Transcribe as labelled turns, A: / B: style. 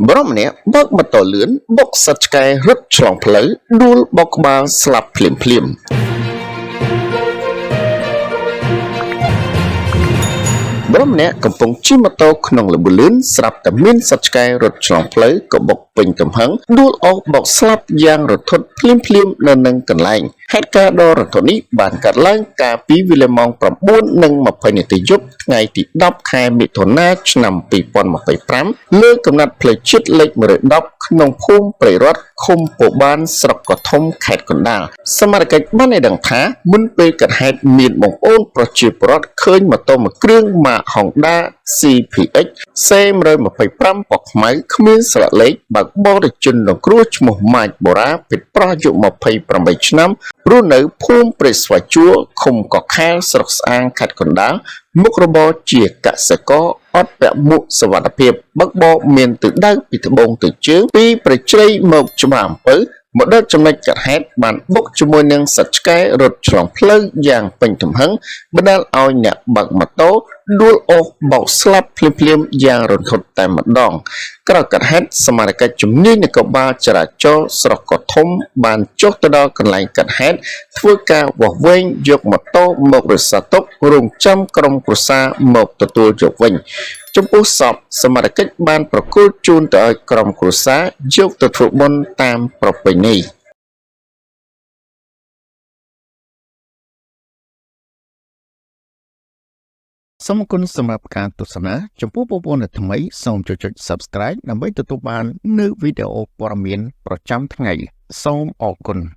A: បុរសម្នាក់បើកម៉ូតូលឿនបុកសត្វឆ្កែរត់ឆ្លងផ្លូវដួលបោកក្បាលស្លាប់ភ្លាមៗ បុរសម្នាក់កំពុងជិះម៉ូតូក្នុងល្បឿនលឿនស្រាប់តែមានសត្វឆ្កែរត់ឆ្លងផ្លូវក៏បុកពេញទំហឹងដួលអូសបោកស្លាប់យ៉ាងរន្ធត់ភ្លាមៗនៅនឹងកន្លែងហេតុការណ៍ដ៏រន្ធត់នេះបានកើតឡើងកាលពីវេលាម៉ោង9:20នាទីយប់ថ្ងៃទី10ខែមិថុនាឆ្នាំ2025លើកំណាត់ផ្លូវជាតិលេខ110ក្នុងភូមិព្រៃរត់ឃុំពោបានស្រុកកធំខេត្តកណ្ដាលសមត្ថកិច្ចបានឲ្យដឹងថាមុនពេលកើតហេតុមានបងប្អូនប្រជាពលរដ្ឋឃើញម៉ូតូមួយគ្រឿងម៉ាក Honda CPX C125 ពណ៌ខ្មៅគ្មានស្លាកលេខបើកបរជនរងគ្រោះឈ្មោះម៉ាចបូរ៉ាភេទប្រុសអាយុ28ឆ្នាំរស់នៅភូមិព្រៃស្វាយជួរឃុំកខែលស្រុកស្អាងខេត្តកណ្ដាលមុខរបរជាកសិករអត់ពាក់មួកសុវត្ថិភាពបើកបរមានទិសដៅពីត្បូងទៅជើងពីប្រជ្រៃមកច្បារអំពៅមកដល់ចំណុចកើតហេតុបានបុកជាមួយនឹងសត្វឆ្កែរត់ឆ្លងផ្លូវយ៉ាងពេញទំហឹងបណ្ដាលឲ្យអ្នកបើកម៉ូតូដួលអូសបោកស្លាប់ភ្លាមៗយ៉ាងរន្ធត់តែម្ដងក្រោយកើតហេតុសមត្ថកិច្ចជំនាញនគរបាលចរាចរណ៍ស្រុកកធំបានចុះទៅដល់កន្លែងកើតហេតុធ្វើការវាស់វែងយកម៉ូតូមករក្សាទុករងចាំក្រុមគ្រួសារមកទទួលយកវិញចំពោះសពសមត្ថកិច្ចបានប្រគល់ជូនទៅឲ្យក្រុមគ្រួសារយកទៅធ្វើបុណ្យតាមប្រពៃណីសូមអរគុណសម្រាប់ការទស្សនាចំពោះបងប្អូនដែលថ្មីសូមចុច Subscribe ដើម្បីទទួលបាននូវវីដេអូព័ត៌មានប្រចាំថ្ងៃសូមអរគុណ។